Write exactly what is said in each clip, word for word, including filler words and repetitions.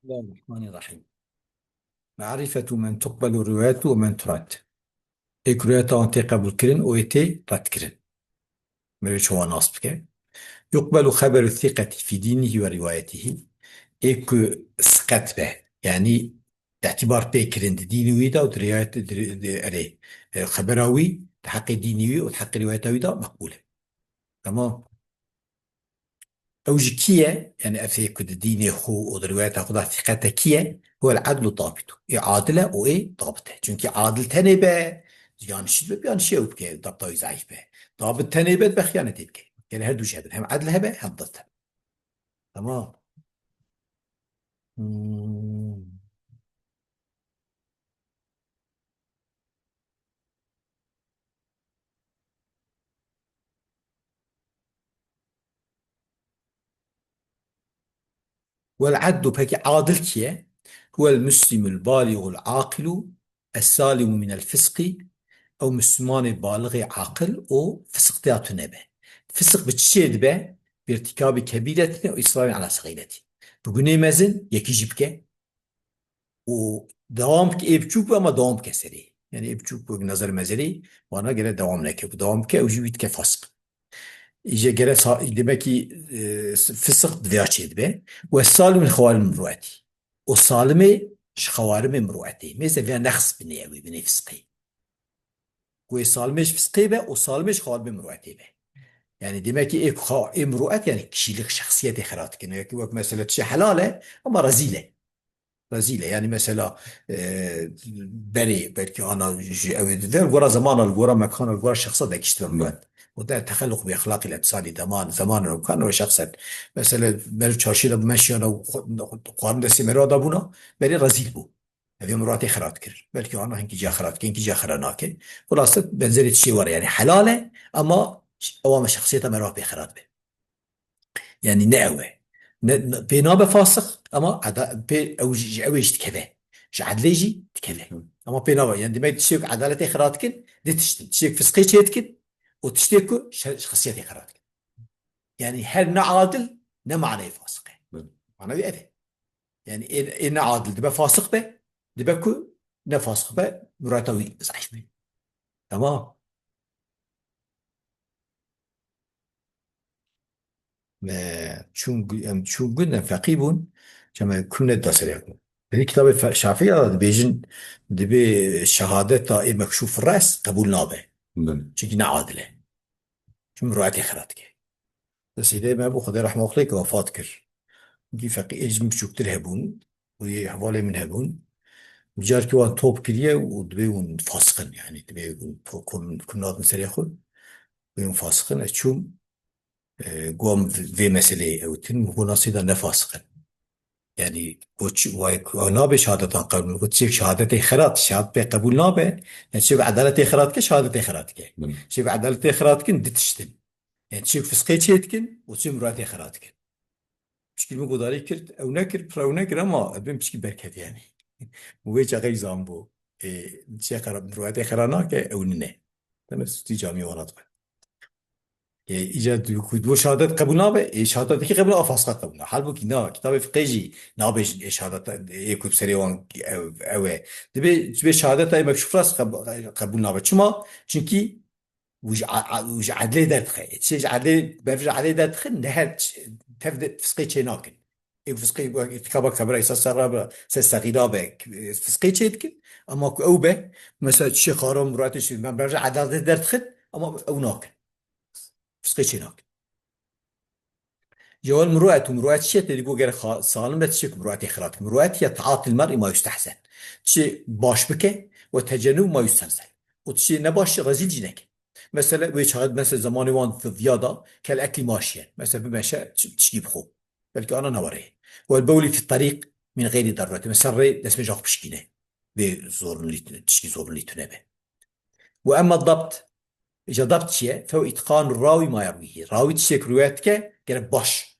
Bismillahirrahmanirrahim. Ma'rifetu men tuqbelu riwayetu ve men turad. Ê ku riwayeta wan tê qebûlkirin û ê tê redkirin. Merê çawa nas bike. Yuqbelu xeberu siqeti fi dînihi ve rivayetihi. Ê ku siqet be, yanî îtibar pê kirin di dînê wî de û di riwayet-, di, di, erê, e, xebera wî di heqê dînê wî û di heqê riwayeta wî de meqbûl e. Tamam. Ew jî kî ye? Yanî ev ê ku di dînê xwe û di riwayeta xwe de siqet e kî ye? Huwel edlu dabitu. Ê adil e û ê dabit e. Çunkî adil tenê be, yanlişî dibe, yanlişî ew bike, dabta wî zeîf be. Dabit tenê be, dibe xiyanetê bike. Gerek her du jî hebin. Hem edl hebe, hem dabit hebe. Tamam. Hmm. Wel edlu, pekî adil kî ye? Huwel muslimul balîgul aqilu es-salimu minel fisqi, ew Mislimanê balixê aqil û fisiq tê ya tune be. Fisiq bi çi çê dibe? Bi irtikabî kebîretî û israrî ala sexîretî. Bi gunê mezin, yekî jî bike û dewam bike, ê biçûk be ama dewam bike serê. Yanî ê biçûk be bi nezer mezerî, wana gere dewam neke. Ku dewam bike, ew jî wî dike fasiq. Îje gere sa-, demek ki, e, fisiq di vêya çê dibe. Ve salim xewal miruetî. O salimê ji xewarimê miruetê. Mêze vêya nexs binê ew ê binê fisqê. Ku ê salimê ji fisqê be, o salimê ji xewarimê miruetê be. Yani demek ki ê ku xewa-, ê miruet yani kişilik, şexsiyetê xera dikin. Wek, wek mesela tiştê helal e, ama rezîl e. Rezîl e. Yani mesela, e, berê belkî ana ji ew ê dive, li gora zemana, li gora mekana, li gora şexsa de kişt ve miruet. O de texelluq bi exlaqî le, bi salî deman, zeman û kan û şexsen. Mesela, meriv çarşî de bi meşiyana û xwe-, xwarin destê meriva da bûna, berê rezîl bû. Ev ê miruatê xira dikir. Belkî ana hinkî ca xira dike, hinkî ca xira nake. Xulase benzerê tiştê were, yani helal e, ama ewa me şexsiyeta meriva pê xira dibe. Yani ne ew e. Ne, ne, pê nabe fasix, ama eda-, pê ew jî, ji ew ê jî dikeve. Ji edlê jî dikeve. Hı. Ama pê nabe. Yani demek tiştê ku edaletê xira dikin, di tiştin. Tiştê ku fisqê çê dikin, û tiştê ku şe-, şexsiyetê xira dikin. Yani her ne adil, ne manayê fasix e. Hı. Mana wî ev e. Yani ê, ê ne adil dibe fasix be, dibe ku ne fasix be, murata wî zeîf be. Tamam. Me çûn gu-, em çûn gund em feqî bûn, çeme kune da serê xwe. Di kitabê fe-, Şafî ya da dibêjin, dibê şehadeta ê mekşûf res qebûl nabe. Belê. Çunkî ne adil e. Çim riwayetê xira dike. Di Seydê me bû, Xwedê rehma xwe lê ke wefat kir. Gî feqî ê ji min biçûktir hebûn û yê hevalê min hebûn. Carkî wan top kiriye û dibê hûn fasiqin, yani dibê hûn po-, kom-, kum natin serê xwe. Dibê hûn fasiqin. Ez çûm, e, gom vê, vê meseleyê ew tin, min got nasî da ne fasiqin. Yani, got çi, way, way nabe şehadetan qebûl. Got çek şehadetê xerat, şehadet pê qebûl nabe. Yani, çek edaletê xerat ke, şehadetê xerat ke. Hı. Çek edaletê xerat kin, di tiştin. Yani, çek fisqê çê dikin, û çek miratê xerat kin. Pişkî min godarî kir, ew nekir, pir ew nekir, ama bin pişkî berketiye yani. Wê çaxê zan bû. E, çê xera, miratê xera nake, ew nine. Deme sustî camî wana dibe. E, îca du-, ku du şehadet qebûl nabe, e, şehadetê kî qebûl nabe, fasqa qebûl nabe. Halbûkî na, kitabê fiqê jî nabêjin, e, şehadet, e, ku bi serê wan ew, ew e. Dibê, dibê şehadeta ê mekşûf ras qeb-, qebûl nabe. Çima? Çunkî û ji a-, a-, û ji edlê derdixe. Ê, tiştê ji edlê, meriv ji edlê derdixe, ne her ç-, tev de fisqê çê nakin. Ê, fisqê, irtikaba kebira, îsa serra be, se sexîra be, e, fisqê çê dikin. Ama ku ew be, mesela, çi xaram, muratê çi, me, meriv ji edaletê derdixin, ama ew nakin. Fisqê çê nakin. Cewel muruet û muruet çi ye? Tê digo gere xa-, salim be, tiştê ku muruetê xira dike. Muruet ya taatil mer'i ma yustehsen. Çi baş bike, ve tecenub ma yustehsen. Û tiştê ne baş, rezîl jî neke. Mesela, wê çaxê, mesela, zemanê wan viya da, kel eklî maşiye. Mesela, bimeşe, çi-, tişkî bixwe. Belkî ana ne were. Wel bewlî fi terîq min xeyrî darureti. Mesela, rê destmêja xwe pişkîne. Bê zorunlî tune, tişkî zorunlî tune be. Ve emma dabt, îca dabt çi ye? Few îtqanu rawî ma yerwîhî. Rawî tiştê ku riwayet dike, gere baş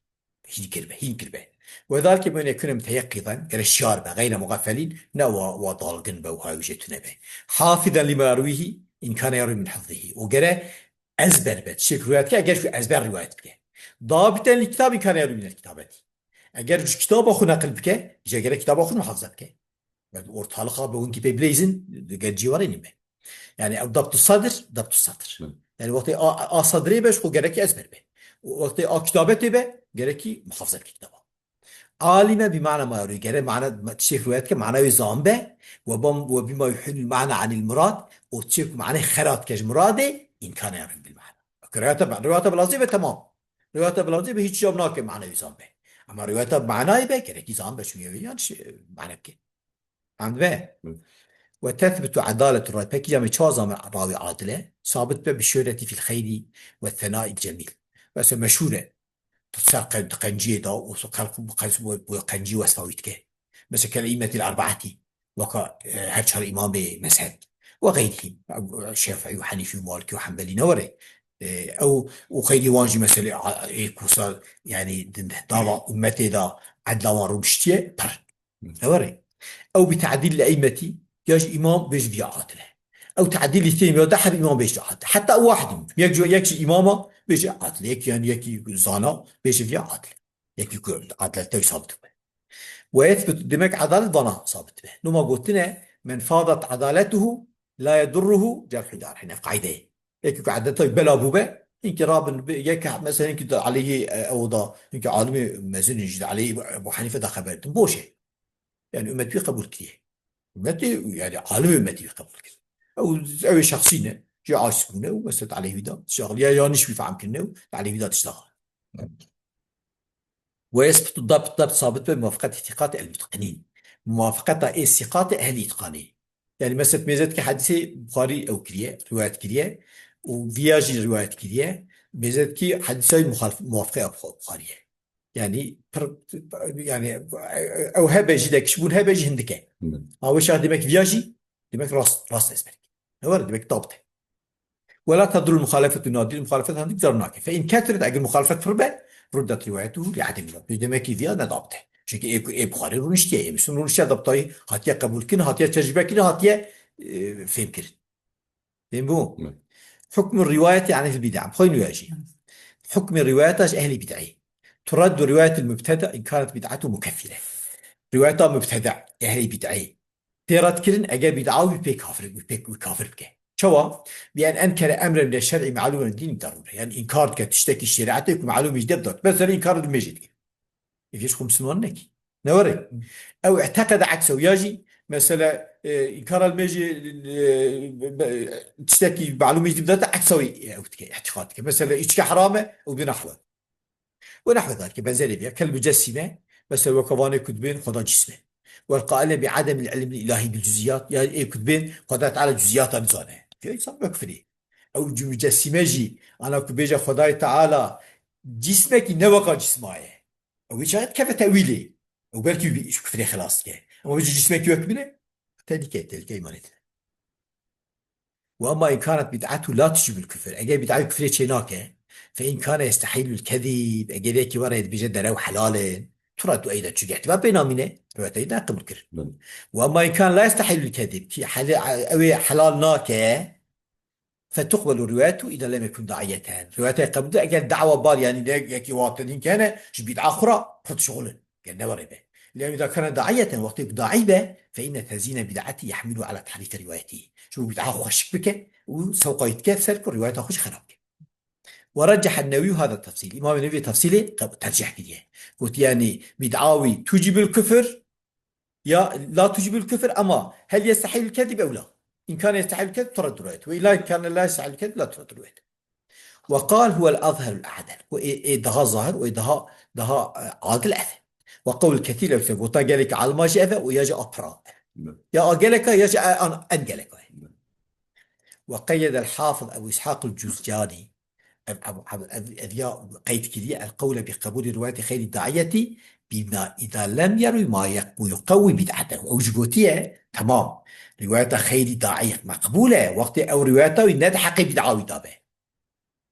hîn kiribe, hîn kiribe. Ve zalike bi en yekune muteyeqîzen, gere şiyar be, xeyre muxefelîn, ne wa, wa dalgin be û hay wî jê tune be. Hafîzen lima yerwîhî, in kane yerwî min hifzihî. Û gere ezber be, tiştê ku riwayet dike, eger ku ezber riwayet bike. Dabiten li kitabî kane yerwî min el kitabetî. Eger ji kitaba xwe neqil bike, îca gerek kitaba xwe muhafaza bike. Belkî ortalık abi winki pê bileyzin, ger cîwarê nîme. Yani ew dabtu sadr, dabtu sadr. Hı. Yani wextê a, a sadrê be, ji xwe gerekî ezber be. Wextê a kitabetê be, gerekî muhafaza bike kitaba. Alime bi mana ma yurî, gere mana, tiştê rivayet ke mana wê zan be, ve bam, ve bima yuhilul mana anil murad, û tiştê ku manê xerat ke ji muradê, imkana yarî bil mana. Rivayete, rivayete bi lazî be, tamam. Rivayete bi lazî be, hiç cevap nake mana wê zan be. Ama rivayete bi manayê be, gerekî zan be, çünkü yanlış, e, mana bike. Fehmî be? Hı. Ve tethbitu adaletu rawi. Peki ya me çawa zame rawi adil e? Sabit be bi şöhreti fil xeyri ve thenai cemil. Mesela meşhur e. Tu ser qen-, qenciyê da û tu xelq bu qenc-, bu, bu qencî westa wî dike. Mesela kel îmetil erbaetî. Weka, e, her çar îmamê mezheb. Ve xeyrihîm. Şafîî û Henîfî û Malikî û Henbelî ne were. E, ew û xeyrî wan jî meselê a-, ê kusa, yani din dava ummetê da edla wan rûniştiye pir. Ew re. Ew bi tadîl li eymetî, ya ji îmam bêj viya adil e. Ew tadîlî têm ya deh heb îmam bêj adil e. Heta ew wahid in. Yek ji, yek ji îmama bêj adil e. Yek yani yekî zana bêj viya adil e. Yekî ku adalete wî sabit be. Ve yethbut, demek adalet vana sabit be. Numa gotine, men fadat adaletuhu la yedurruhu cerhu dar. Hine qaydeyê. Yekî ku edeta bela bûbe, hinkî rabin bi, yek mesela hinkî de aleyhî, e, ew da, hinkî alimê mezin jî de aleyhî Ebu Hanife de xeber din. Boş e. Yani ümmet wî qebul kiriye. Ümmetê, yani alimê ümmetî wî qebul kir. Ew, ew ê şexsî ne. Jê aşiq bûne û mesela aleyhî da. Şaxliya yanlış wî fehm kirine û aleyhî da tişta. Ve yesbutu dabt, dabt sabit be muvafiqet îtiqat el mutqinin. Muvafiqeta ê siqatê ehli îtiqanê. Yani mesela mêzet ki hadisê Buxarî ew kiriye, rivayet kiriye û viya jî rivayet kiriye. Mêzet ki hadisayê muxalif, muvafiqê Buxa-, Buxarî ye. Yani pir, yani ew hebe jî de kişbûn hebe jî hindike. Hı. Ma wê şax demek viya jî, demek rast, rast ezber. Ne var demek dabt e. Wela tedul muhalefetu nadir, muhalefet handik zar nake. Fe in kethret, eger muhalefet pir be, ruddet riwayetu li adem. Demek ki viya ne dabt e. Çünkü ê, ê Buxarî rûniştiye, ê Müslim rûniştiye, dabtayî hatiye qebul kirin, hatiye tecrübe kirin, hatiye, e, fêm kirin. Fêm bû? Evet. Hukmu rivayeti anil bid'a. Xwîn wî jî. Hukmê rivayeta ji ehlî bid'ê. Turaddu rivayetil mubteda in kanet bid'atu mukeffire. Rivayeta mubteda, ehlî bid'ê. Tê redkirin eger bid'a wî pê kafir, wî pê, wî kafir bike. Çawa? Bi en enkere emren min şer'i ma'lumen dîn darure. Yani inkar dike tiştekî şerîetê ku ma'lûm ji dev dat. Mesela inkar dimêjê dike. Êkê ji xwe Misliman nekî. Ne were. Ew i'teqede eksew ya jî, mesela, e, înkara li mêjê, e, be-, tiştekî malûmî jî bidate eksew ew dike, îtîqad dike. Mesela, îçke heram e, ew bîne helal. Ve nehwe zalike, benzerê vê ya. Kel mücessime, mesela, weke vanê ku dibên Xweda cism e. Wel qaile bi ademil ilmil ilahi bil cüziyat, ya ê ku dibên Xweda Teala cüziyata nizane. Ya insan wek firê. Ew cü-, mücessime jî, ana ku bêje Xwedayê Teala cismekî ne weka cisma ye. Ew ê çaxê dikeve tewîlê. Ew belkî wî ji kufrê xilas dike. Ama wî jî cismekî wek min e, tehlîke, tehlîke îmanê tine. Ve ama in kanet bid'atu la tujibul kufr. Eger bid'a wî kufrê çê nake, fe in kane yestehîlul kezîb, eger yekî were dibêje derew helal e, turaddu eyden, çünkü ihtimal pê namîne, rivayeta wî ne qebul kir. Belê. Ve ama in kane la yestehîlul kezîb, ki hele-, ew ê helal nake, fetuqbelu riwayetu ida lem yekun daiyeten. Rivayeta qebul de eger dawa bar, yani ne yekî watenîn kene, ji bid'a xura, put şixulin. Gel ne were be. Lem ida kane daiyeten, wextê ku daî be, fe inne tezîne bid'ati yehmilu ala tahrife rivayeti. Şu bid'a xweşik bike, û sewqayî dike, ser ku rivayeta xwe jî xerab ke. Ve reccehe Newî hada tefsîl. Îmam Newî tefsîlê qe-, tercih kiriye. Gotiye, yani, bid'a wî tucibul kufr, ya la tucibul kufr, ama hel yestehîlul kezîb ew la. In kane yestehîlul kezîb turaddu riwayet. Ve illa in kane la yestehîlul kezîb la turaddu riwayet. Ve qal huwel azherul a'del. Û ê, ê daha zahir, û ê daha, daha, e, adil ev e. Ve qewlul kethîr ev e. Gotan gelek alima jî ev e, û ya jî a pira ev e. Evet. Ya a geleka, ya jî a, an, en geleka ye. Evet. Ve qeyyedel Hafiz Ebu İshaq el-Cuzcani. Ev, ev, ev, ev, ev ya qeyd kiriye, el qewle bi qebulî rivayetî xeyrî daiyetî bima ida lem yerwi ma yek-, yuqewî bid'atehu. Ew jî gotiye, temam. Rivayeta xeyrî daî meqbûl e, wextê ew rivayeta wî ne di heqê bid'a wî de be.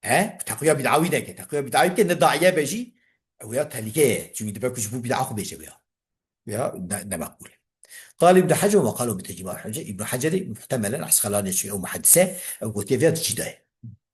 He? Teqwiya bid'a wî neke. Teqwiya bid'a wî bike, ne daî be jî, ew ya tehlîke ye. Çünkü dibe ku ji bo bid'a xwe bêje wê ya. Ya ne, ne meqbûl e. Qal Îbn Hecer ve qal Îbn Teymiye, Îbn Hecerî muhtemelen Esqelanê, çünkü ew muheddis e, ew gotiye vê ya di cî de ye.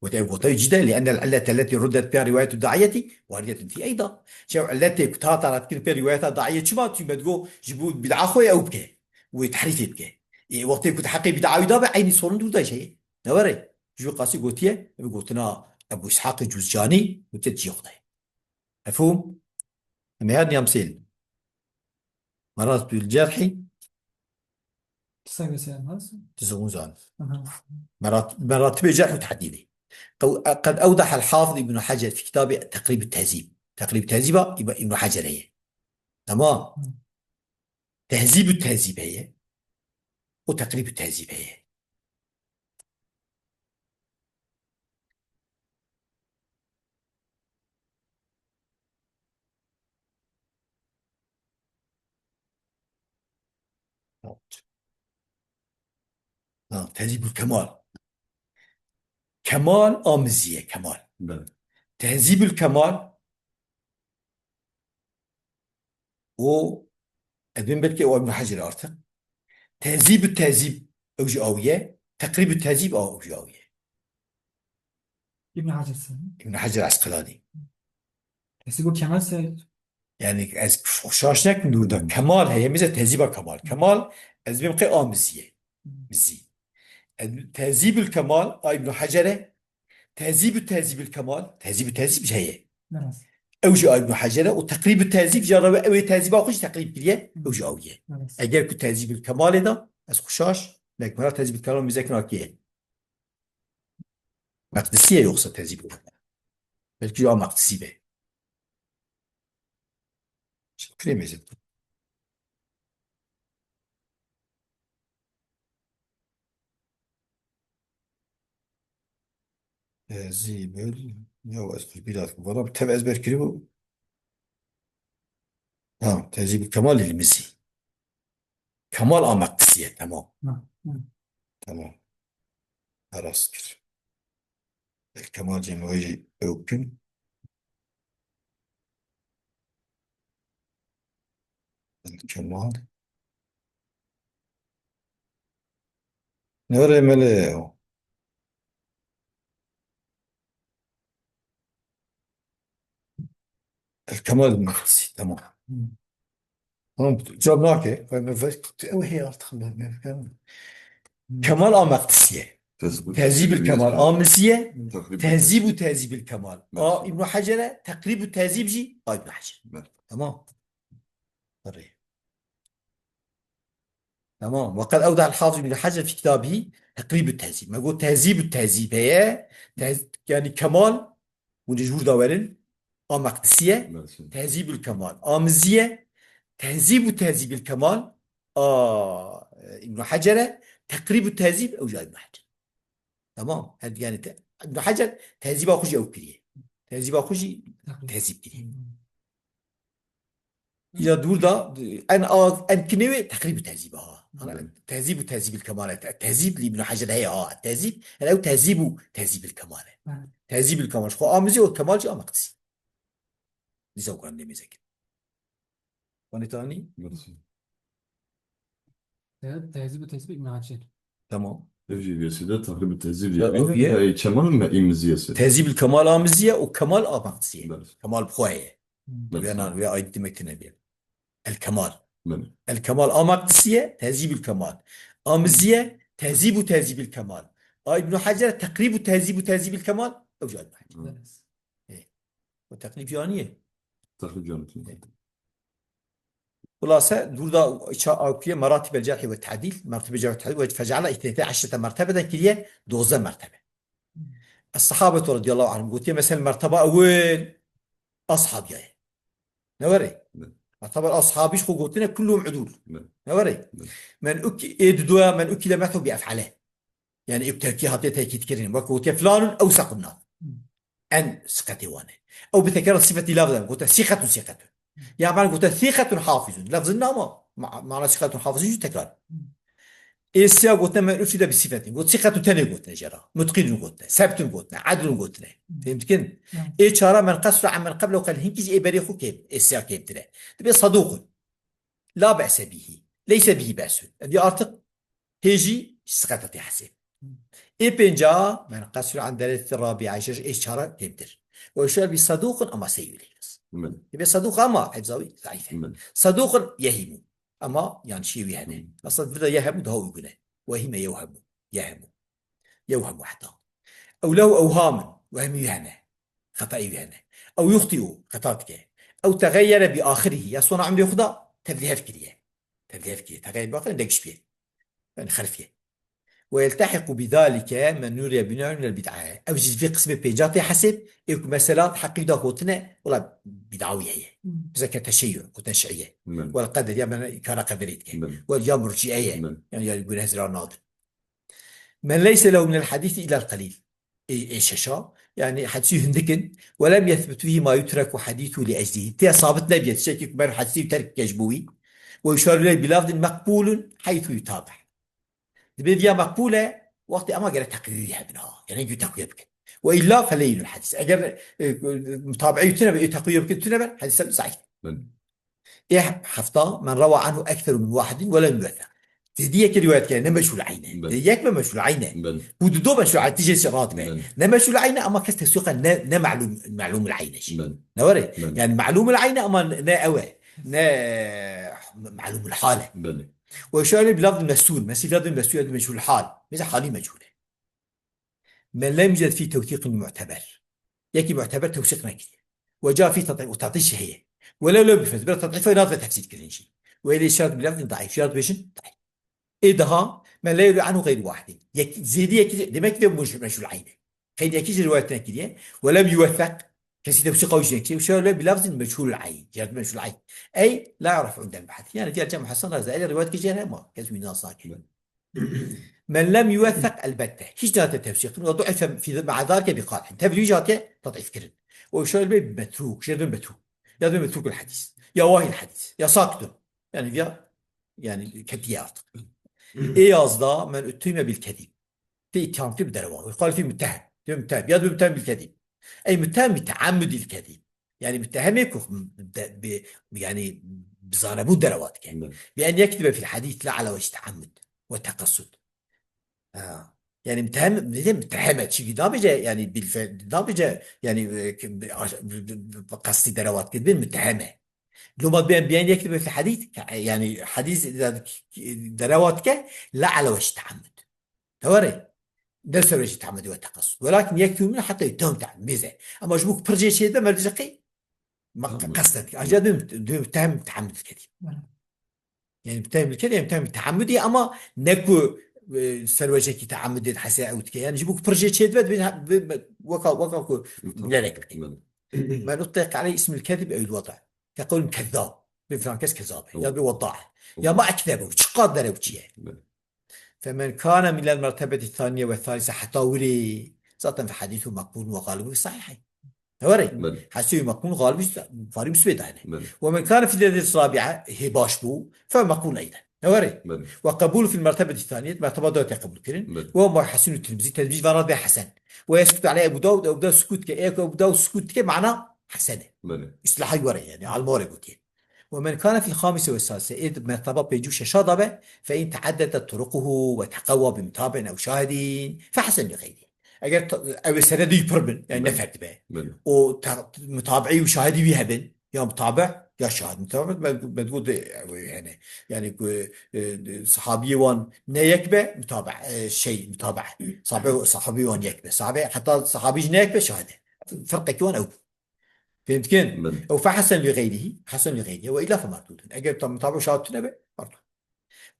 Gote ev gote cîde, لأن العلة التي ردت بها رواية الداعية واردة في أيضا. Çi ew illetê ku hate redkirin pê rîwayeta daiyê çima? Çi me digo ji bo bid'a xwe ew bike. Wê tehrîfê bike. Ê, wextê ku di heqê bid'a wî de be, eynî sorun dûr de jê. Ne were? Ji wî qasî gotiye, ev gotina Ebu Îshaqê Cuzcanî, gotiye ciyê xwe de ye. Mefhûm? Em ê herin ya misêl. Meratibul cerhî. Kısa gösteren nasıl? Tizûn zan. Aha. Merat-, meratibê cerh û tehdîlê. Qew-, qed ewdaha el-Hafiz Îbn Hecer fi kitabê Teqrîb û Tehzîb. Teqrîb û Tehzîba Îb-, Îbn Hecer heye. Tamam. Hı. Tehzîb û Tehzîb heye. Û Teqrîb û Tehzîb heye. Ha, Tehzîbul Kemal. Kemal a mizî ye, Kemal. Belê. Tehzîbul Kemal û ez bên belkî o Îbn Hecer artık. Tehzîb û Tehzîb ew jî awiye. Teqrîb û Tehzîb a ew jî awiye. Îbn Hecer sen. Îbn Hecer Esqelanî. Tehzîbul Kemal se Yani ez şaş nekim dûr da. Kemal heye, mêze Tehzîba Kemal. Kemal, ez bêm qey a mizî ye. Mizî. Ez, Tehzîbul Kemal, a Îbn Hecer e. Tehzîb û Tehzîbul Kemal, Tehzîb û Tehzîb jî heye. Ew jî a Îbn Hecer e. Û Teqrîb û Tehzîb jî rewe, ew ê Tehzîba xwe jî teqrîb kiriye, ew jî awiye. Eger ku Tehzîbul Kemalê da, ez xwe şaş nekim. Mera Tehzîbul Kemal mêze kina kê ye. Meqdisî ye yoksa Tehzîbul Kemal? Belkî a Meqdisî be. Kirê mêze. Tehzîbul, ya ez xwe bîra dikim. Valla bi tev ezber kiribû. Ha, Tehzîbul Kemal il Mizî. Kemal a Meqdisî ye, tamam. Hı, hı. Tamam. Heras kir. El Kemal cemawî jî ew bikin. El Kemal. Ne were mele o. El Kemal Meqdisî, tamam. Hı. Tamam, cevap nake. Ew heye artık, me, me, Kemal a Meqdisî ye. Tehzîb û Tehzîbul Kemal a Mizî ye. Teqrîb û Tehzîb û Tehzîbul Kemal a Îbn Hecer e. Teqrîb û Tehzîb jî a Îbn Hecer. Belê. Tamam. Erê. Tamam. Ve qed ewdaha el-Hafiz Îbn Hecer fî kitabihî Teqrîb û Tehzîb. Me got Tehzîb û Tehzîb heye. Teh-, yani Kemal, hûn ji wir de werin, a Meqdisî ye. Belê. Tehzîbul Kemal a Mizî ye. Tehzîb û Tehzîbul Kemal a, e, Îbn Hecer e. Teqrîb û Tehzîb ew jî a Îbn Hecer. Tamam. Her yani te-, Îbn Hecer Tehzîba xwe jî ew kiriye. Tehzîba xwe jî Teqrîb. Tehzîb kiriye. Ya dûr da, en az, en kinê wê Teqrîb û Tehzîb ha. Belê. Tehzîb û Tehzîbil Kemal e. Te-, Tehzîb li Îbn Hecer heye ha. Tehzîb, yani ew Tehzîb û Tehzîbil Kemal e. Belê. Tehzîbil Kemal. Xwe a Mizî û Kemal jî a Meqdisî. Dîsa wan demê zekin. Wan ê tanî? Merci. Te-, Tehzîb û Tehzîb Îbn Hecer. Tamam. Ev jî viyesî de Teqrîb û Tehzîb Ya, diye. Ev ye. Ey, Kemal me î Mizî ye se. Tehzîbul Kemal a Mizî ye û Kemal a Meqdisî ye. Belê. Kemal bi xwe ye. Belê. Vê nan, vê ayrı demek tine bir. El Kemal. Belê. El Kemal a Meqdisî ye, Tehzîbul Kemal. A Mizî ye, Tehzîb û Tehzîbil Kemal. A Îbn Hecer Teqrîb û Tehzîb û Tehzîbil Kemal, ew jî a Îbn Hecer. Hı. Belê. Ê. O Teqrîb jî a nîye? Teqrîb jî a nîye. Ê. Xulase, dûr da ça-, awkiye meratîbel cerhî ve tedîl, mertebe cerh ve tedîl ve fecala îthneyte eşrete mertebeden kiriye dozdeh mertebe. Es-sahabetu radiyallahu anhum gotiye, mesela merteba ewil ashabiya ye. Ne were? Ne. Merteba ashabiş xwe gotine kulluhum udul. Ne. Ne were? Ne. Men uki-, ê didoya men ukile methu bi ef'ale. Yani ê ku tevkî hatiye tekîd kirin. Wek gotiye filanun ew sequnna. En siqetê wan e. Ew bi tekrar sifetî lafz e. Gote sîqetun sîqetun. Ya ben gote sîqetun hafizun. Lafzin nama. Ma-, mana sîqetun hafizun jî tekrar. Ê siya gotine men ufî de bi sîfetin. Got sîqetun tenê gotine jera. Mutqinun gotine. Sebtun gotine. Edlun gotine. Fehim dikin? Ê çara men qesra an men qeblehu qel hinkî jî ê berê xwe kêm. Ê siya kêmtir e. Dibe saduqun. La be'se bihi. Leyse bihi be'sun. Ev ya artık hê jî siqeta tê hesê. Ê pênca, men qesru an dereceti rabia, şeş, ê çara kêmtir. Ve şer bi saduqun ama seyyu leylis. Min. Ê bê saduq ama hifza wî zayîf e. Min. Saduqun yehimu. Ama yanlışê wî hene. Min. Aslında burada yehemu daha uygun e. Vehime yevhemu. Yehemu. Yevhemu heta. Ew lehu evhamun. Wehmî wî hene. Xetayî wî hene. Ew yuxtîu, xeta dike. Ew tegeyyere bi axirî, ya sona emrê xwe da tevlîhev kiriye. Tevlîhev kiriye. Tegeyyere bi axirî, degiş bîye. Yani xerfiye. Ve yeltehiqu bi zalike men nuriye bi new'in minel bid'a. Ew jî vê qismê pênca tê hesêb, ê ku mesela heqî da gotine, wela bid'a wî heye. Hmm. Bize ke teşeyyû, gotin şi'iye. Hmm. Wel qeder, ya bena kara qederî dike. Hmm. Wel ya murciye ye. Hmm. Yani ya guneh zira nadin. Men leyse lehu minel hadîsi illel qalîl. Ê, ê şeşa, yani hedîsî hindik in. Ve lem yethbut fihi ma yutreku hadîsu li eclîhi. Tê sabit nebiye, tiştekî ku mer hedîsî terk bike ji bo wî. Ve yuşaru leyh bi lafzin meqbûlun heythu yutabi. Dibê viya meqbûl e, wextê ema gere teqwîyê hebin ha. Yani gü teqwiye bikin. Ve illa feleyyinul hadîs. Eger, e, mutabe'eyî tune be, e, teqwiye bikin tune be, hedîs zayîf. Belê. Ê hefta, men rewa anhu ekseru min wahidin ve lem yuwethek. Zêdî yekê rîwayet kiriye, ne meşhûl eyn e. Belê. Zêdî yek be meşhûl eyn e. Belê. Ku dido meşhûl eyn, tijê şirat be. Belê. Ne meşhûl eyn e, ama kes teswîqa ne, ne melûm, melûmul eyn e jî. Belê. Ne were? Belê. Yani melûmul eyn e ama ne ew e. Ne melûmul hal e. Belê. Ve şöyle bir lafz mestûr. Mesela lafz mestûr ya da meşhûl hal. Mesela halî meçhûl e. Men lem yujed fî tewsîqin mu'teber. Yekî mu'teber tewsîq nekiriye. Ve ca fî tatîf, û tatîf jî heye. Welew lew bi fes, bira tatîf nadibe tefsîr kirin jî. Ve lê şart bi lafzin daîf, şart bêjin daîf. Ê daha, men lê yurî anhu xeyr wahidin. Yek, zêdî yekî, demek ki de meşhûl, meşhûl eyn e. Xeyr yekî jî rivayet nekiriye. Ve lem yuwethek, kesî tefsîr qawî jî nekiriye. Şöyle bi lafzin meçhûl eyn. Şart meçhûl eyn. Ey, la yuraf indel bahs. Yani diğer cem Hasan Raza, ele rivayet kiriye ama kes wî nas nake. Men lem yuwethek elbette. Hiç nate tevsîq kirin. Ve du'ife fî me'a zalike bi qadhin. Tevlî jî hatiye tad'îf kirin. O şöyle bir metrûk, jê dibin metrûk. Ya dibin metrûkul hadîs. Ya wahîl hadîs. Ya sakitun. Yani ya, yani ketiye artık. Ê yazda, men uttihime bil kezîb. Tê îttihamkir bi derewa. Ve yuqal fî muttehem. Tê muttehem. Ya dibin muttehem bil kezîb. Ey muttehem bi teammudil kezîb. Yani muttehemê ku de, bi, yani bi zanebûn derewa dike. Evet. Bi en yektibe fil hadîs la ala wecî teammud ve teqessud. Ha. Yani muttehem, ne diyeyim, mutteheme. Çünkü nabêje, yani bil fe-, nabêje, yani, e, ki, bi, bi, bi, bi, bi qestî derewa dike, bi mutteheme. Loma bi en, bi en yektibe fil hadîs, yani hadîs de, derewa dike, la ala wecî teammud. Te were? Ne ser wecî teammudî ve teqessud. Welakin yektibe min heta tam teammud mêze. Ama ji bo ku pir jê çêdibe, merdê jî qey ma Tamam. qesden dike. Ancak dibin, dibin muttehemê bi teammud dike. Yani muttehemê bi kezîb, yani muttehemê bi teammudî ama ne ku, e, ser wecekî teammudê hese ew dike. Yani ji bo ku pir jê çêdibe, dibin ha-, bi, bi, weka, weka ku Tamam. bilerek bike. Tamam. Men utliqa aleyh ismul kezîb ew weda. Ke qewlin kezzab. Bi filan kes kezzab e. Tamam. Ya bi weda e. Ya Tamam. ma ekzebe. Çiqas derew çi ye? Tamam. Femen kâne minel mertebeti thaniye ve thalise heta wirî. Zaten fe hadîsu meqbûl ve galibû fi sahihayn. Te were? Belê. Hadîsu meqbûl galibû Buxarî Muslimê dayne. Belê. Ve men kâne fî dereceti rabi'a hê baş bû. Fe meqbûl eyden. Te were? Belê. Ve qebûl fil mertebeti thaniye, merteba dawete qebûl kirin. Belê. Ve ma hesinu Tirmizî, Tirmizî vana be hesen. Ve yeskutu aleyh Ebu Dawud, Ebu Dawud sukut ke, Ebu Dawud sukut ke mana hesen e. Belê. İstilaha göre yani, alma were gotiye. Ve men kâne fil hamise ve sadise, ê di merteba pêncî û şeşa da be, fe in teaddedet turuquhu ve teqewwa bi mutabi'in ew şahidin, fe hesen li xeyrî. Eger ta-, ew ê senedî pir bin, yani ne Belê. ferd be. Belê. O ta-, mutabi'î û şahidî wî hebin, ya mutabi', ya şahid. Mutabi' me, me digot de, ew ê hene. Yani ku, e, sahabiyê wan ne yek be, mutabi', e, şey, mutabi'. Sahabe, sahabî wan yek be. Sahabe, heta sahabî jî ne yek be, şahid e. Ferqekî wan ew bû. Fehmtikin? Belê. Ew fe hesen li xeyrî, hesen li xeyrî. Ve illa fe merdûdun. Eger tam mutabi şahat tune be, merdûd.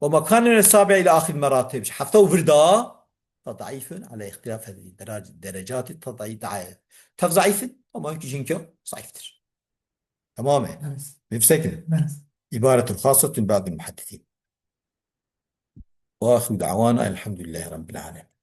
Ve ma kâne min sabi ila ahir meratib. Hefta û vir da, tadaîfun ala ihtilaf derac-, derecati tadaî-, da-, tev zaîfin, ama ki jinka zaîftir. Tamam mı? Evet. Mefsekin. Evet. İbaretun khasatun ba'dil muhaddisîn. Ve ahiru da'wana elhamdülillahi rabbil alemin.